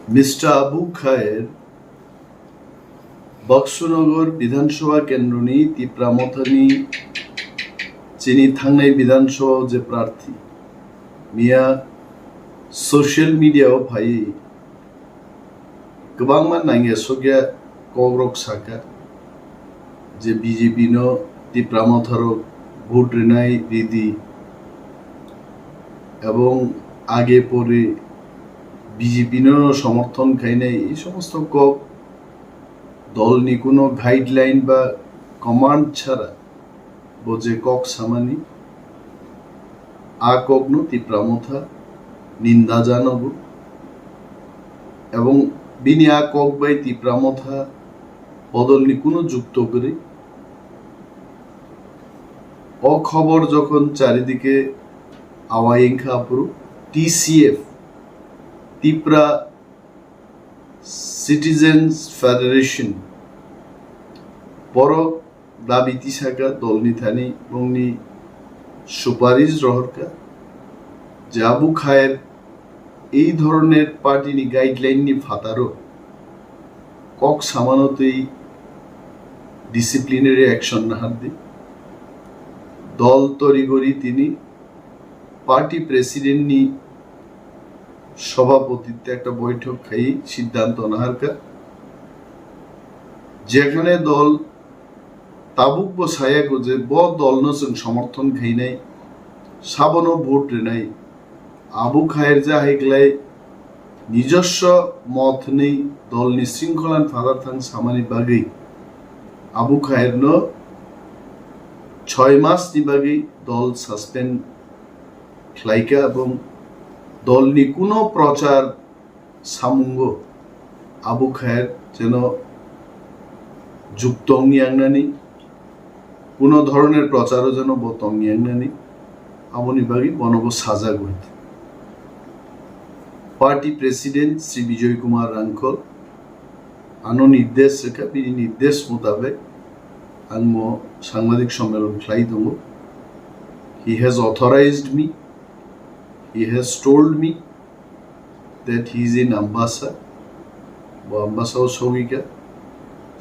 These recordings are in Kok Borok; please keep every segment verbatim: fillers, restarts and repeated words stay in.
Mister Abu Khair Baksunagar Bidhan Sabha kendroni Tipra Mothani chini thangnai Bidhan Sabha o je prarthi, miya social media o phaiwi kwbangma nangya sokya kokrok saka je B J P no Tipra Motharok vote rinai ridi ebong age pore B J P no somorthon khainai, ei somosto kok dolni kuno guideline ba command chhara bo je kok samani, a kokno Tipra Motha ninda janogo ebong bini a kok bai Tipra Motha bodolni kuno jukto kwrwi. O khobor jokhon charidike awai wngkha aphuru T C F, Tipra Citizens Federation, borok dabi tisaka dolni thani bongni suparis rohorka je Abu Khair ei dhoroner party ni guideline ni phataro kok samano twi disciplinary action nahardi. Dol torigori tini party president ni সভাপতিত্বে একটা বৈঠক খাই সিদ্ধান্ত নাহারকা, যেখানে দল tabuk bo sayako je bo dolno chwng somorthon khainai, sabono vote rinai, Abu Khair jahaiklai নিজস্ব মত নেই দলনি শৃঙ্খলান ফাদার থাং সামানি বাগৈ আবু খায়েরনো ছয় মাসনি বাগৈ দল suspend khlaika ebong dolni kuno prochar samungo Abu Khair jeno juk tongni angnani, kuno dhoroner procharo jeno bo tongni angnani, aboni bagwi bono bo sajak bai. Party President Shri Bijoy Kumar Rangkhol ano nirdesh rwkha, bini nirdesh mutabek ang mo sangbadik sommelon khlai tongo. He has authorized me, he has told me that he is in Ambassa. Bo Ambassa o sogika,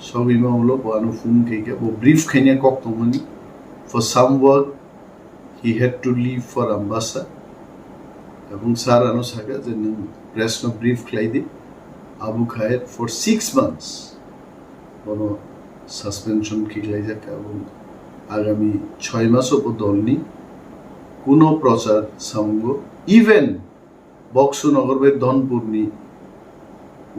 sogima ulo bo ano phone khaika, bo brief khaina kok tongmani. For some work, he had to leave for Ambassa. Ebong sir ano saka je nwng press no brief khlai di. Abu Khair for six months bono suspension khiklaijak ebong agami choi maso bo dolni kuno prochar samungo, even Boksu Nogor bai Dhonpurni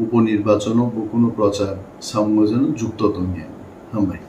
uponirbachano bo kuno prochar samungo jeno jukto tongya. Hambai.